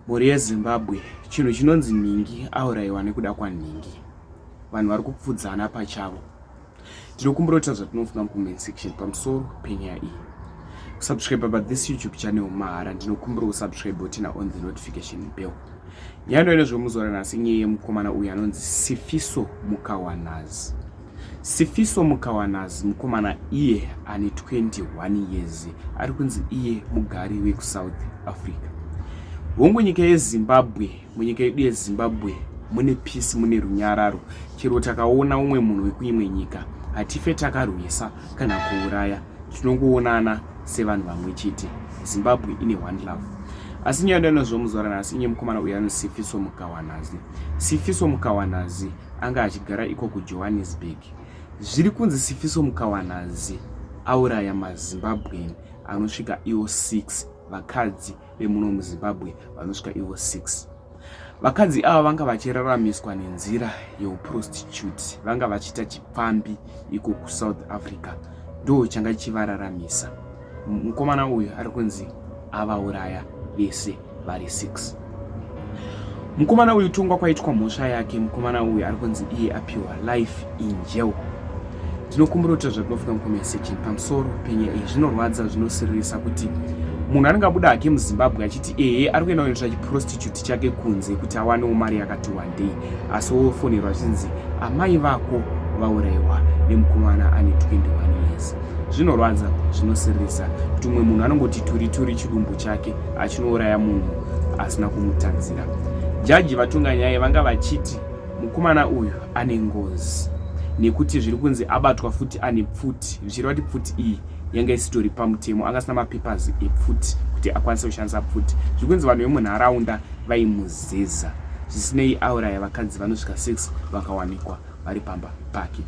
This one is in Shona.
Mhuri yeZimbabwe, chinhu chinonzi nhingi aurayiwa nekuda kwanhingi. Vanhu vari kupfudzana pachavo. Tinokumbira kuita zvatinofunga mucomment section pamusoro penyaya iyi. Kusubscribe pa this YouTube channel mahara, ndinokumbira usubscribe woturn on the notification bell. Nyaya ndo inezvemuzora nhasi inyaya yemukomana uyu anonzi Sifiso Mukawanazi. Sifiso Mukawanazi mukomana iye ane 21 years, ari kunzi iye mugari wekuSouth Africa. Hongu, nyika yeZimbabwe, munyika yedu yeZimbabwe mune peace, mune runyararo. Chero takaona umwe munhu wekuimwe nyika, hatife takarwisa kana kuuraya, tinongoonana sevanhu vamwe chete. Zimbabwe ine one love. Asi nyaya ndinozvomuzora nhasi inye mukomana uyu anonzi Sifiso Mukawanazi. Sifiso Mukawanazi anga achigara iko kuJohannesburg. Zviri kunzi Sifiso Mukawanazi auraya maZimbabwean anosvika iwo 6, vakadzi vemuno muZimbabwe vanosvika ivo 6. Vakadzi ava vanga vachiraramiswa nenzira yeuprostitute, vanga vachiita chipfambi iko kuSouth Africa, ndo changa chivararamisa. Mukomana uyu ari kunzi avauraya vese vari 6. Mukomana uyu tongwa kwaitwa mhosva yake. Mukomana uyu ari kunzi iye apiwa life in jail. Ndinokumbira kuti zvatinofunga mucomment section pamusoro penyaya iyi. Zvinorwadza, zvinosiririsa kuti munhu anenge abuda hake muZimbabwe achiti ehe, ari kuenda kunoita chiprostitute chake kunze kuti awanewo mari yakati wandei, asi wofonerwa achinzi amai vako vaurayiwa nemukomana ane 21 years. Zvinorwadza, zvinosiririsa kuti umwe munhu anongoti turi turi chidumbu chake achinouraya munhu asina kumutadzira. Jaji vatonga nyaya vanga vachiti mukomana uyu ane ngozi nekuti zviri kunzi abatwa futi ane pfuti, zvichireva kuti pfuti iyi yanga isitori pamutemo, anga asina mapapers epfuti kuti akwanise kushandisa pfuti. Zviri kunzi vanhu vemunharaunda vaimuzeza. Zvisinei, auraya vakadzi vanosvika 6 vakawanikwa vari pamba pake.